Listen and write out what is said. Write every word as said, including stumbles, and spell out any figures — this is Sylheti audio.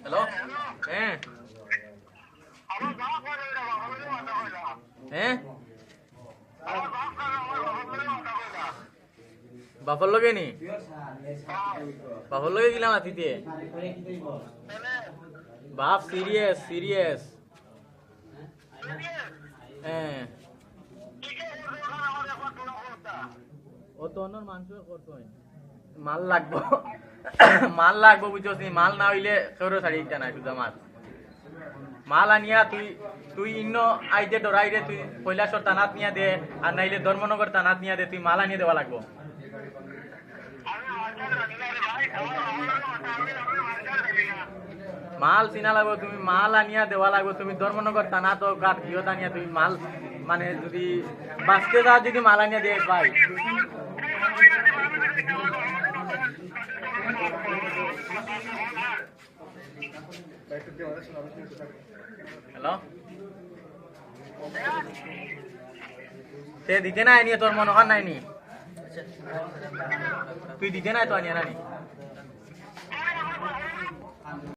হ্যালো। হ্যাঁ। হ্যাঁ। বাপর লগে নি? বাপর লগে গেলাম আতিতে। বাপ সিরিয়াস, সিরিয়াস। হ্যাঁ। ও তো অন্যর মাংস করতো। মাল লাগবো। মাল লাগবো, বুঝছস নি? মাল না অইলে কেউরে ছাড়ি দিতা না, সুজা মাল। মাল আনিয়া তুই, তুই ইন্ন আইতে ডরাইরে, তুই কৈলাসর থানাত নিয়া দে, আর নাইলে ধর্মনগর থানাত নিয়া দে, তুই মাল আনিয়া দেওয়া লাগবো। মাল চিনা লাগবো, তুমি মাল আনিয়া দেওয়া লাগবো, তুমি ধর্মনগর থানাত গাত গিয়ত আনিয়া তুমি মাল, মানে, যদি বাঁচতে চাও, যদি মাল আনিয়া দে ভাই। হ্যালো। তে দিতে নাই নি, তোর মনে হয় নাই নি? তুই দিতে নাই তো আনিয়া নানি?